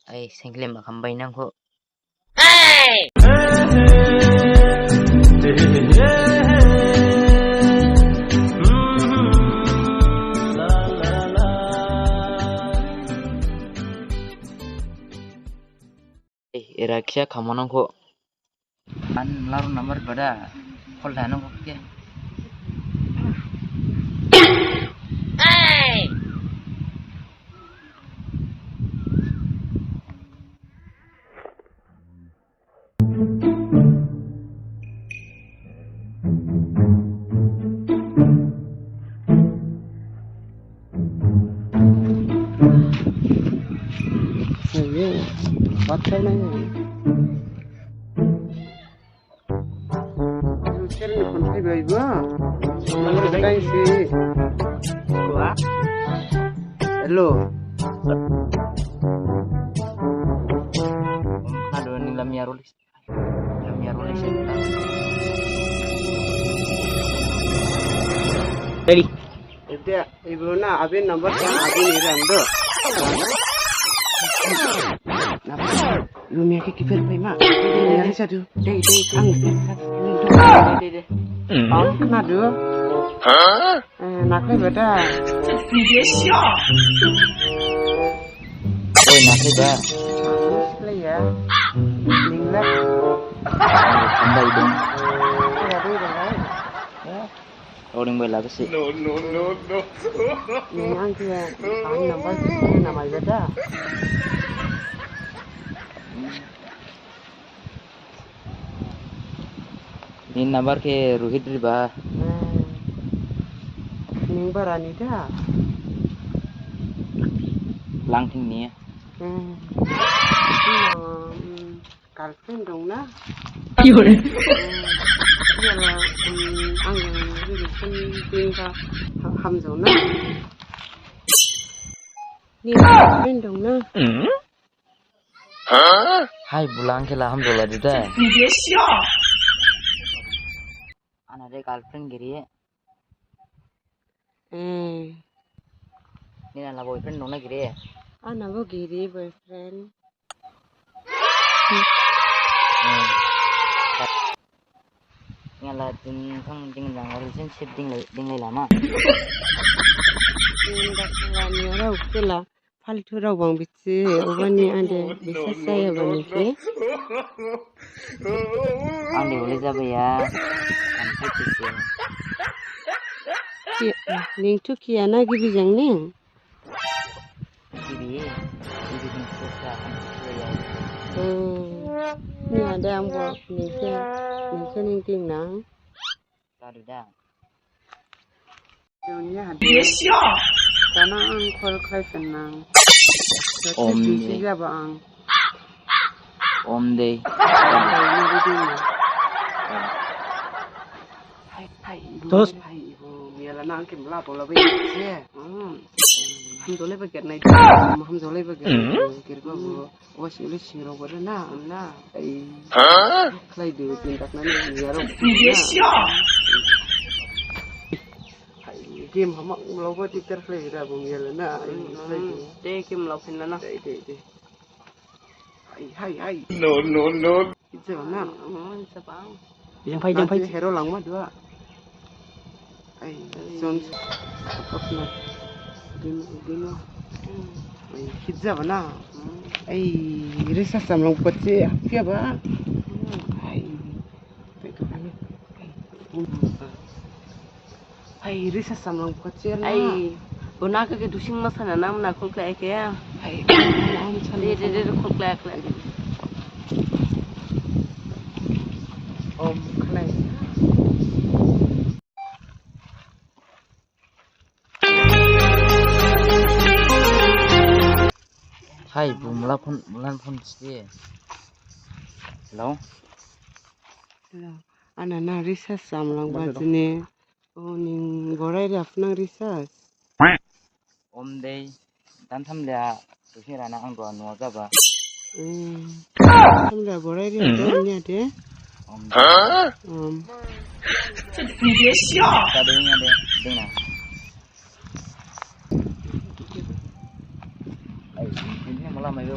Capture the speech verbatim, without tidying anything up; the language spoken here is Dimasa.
Ai, sengklem makham bainang kho. Eh, era khisa khamanang kho. An laru number bada. Call thanang kho khe. Ayo, batal na. Sel ni phone phaibai ba. Number dai si. Hello. Aduh, ni lamia rolis. Ready. Ede, ibu na, abin number kan, abin iran do. Ibu mia ke kipir pai ma. Ini hari satu. Dei, dei, ang. Dei, dei, dei. Ang kena do. Hah? Eh, naklai bada. Oi, naklai ba. Naklai ya. Ningla. Khambai dong. Ya, dong, dong. Ya. Orang bai lagi sih. No, no, no, no. Ini ang kira, ang nampak sih, nama aja dah. Ni number khe Rohit riba. Hmm. Ning barani da? Langthing ni. Hmm. Ning, hmm, girlfriend dong na? Yore. Hmm. Yala, hmm, ang yang relationship ka ha-, hamjao na? Ni girlfriend dong na? Hmm? Hai, bulang khe la hamjaola di da. Ana de girlfriend giri. Hmm. Nina la boyfriend dong na giri. Ana bo giri boyfriend. Hmm. Nina la ding thang ding dang relationship ding lai, ding lai lama. Nina la ni ora ukela. Faltu rao bang bisi, obani ande bisa saya bani ke. Ande boleh jaba ya. Ande bisi. Ki-, ning tu kiana gibi jang ning? Gibi, gibi ning tu sa, ande tu ya. Hmm. Ni ada ang bo ning ke, ning ke ning ting nang. Tadu da. Dunia hadir. Yes, ya. Dana ang call khlai phin nang. Om de. Jaba ang. Om de. Hai, hai, ibu. Terus? Hai, ibu. Miyala nang kim la bola bai. Hmm. Hamjole baget nai. Hamjole baget. Kirba bu. Awas ulu siro bodo na, na. Ai. Hah? Khlai du, tindak nani, yaro. Yes, ya. Ai, game hamak melo bo tikar khlai da bung yala na. Ai, khlai du. Te game lo phin na na. Te, te, te. Ai, hai, hai. No, no, no. Itu na. Hmm, sabang. Jang phai, jang phai. Nanti hero langma dua. Ai, son. Okna. Dino, dino. Ai, khit jaba na. Ai, risa samlong petse, hapia ba. Ai. Ai, risa samlong petse na. Ai. Bona khe dusing ma sana nam na call khlai khe. Hai, om sana. De, de, de, call khlai, khlai. Om khlai. Hai, bu mala phone, mala phone sih. Hello. Hello. Ana na recharge samlang ba jini. O, ning borai ri aphnang recharge. Om dei, dan tham lea, tuhi rana ang dua nua jaba. Hmm. Tham lea borai ri aphnang nya de. Om dei. Om. Ka dei nya de, dei na. Ai, ini malah mayo.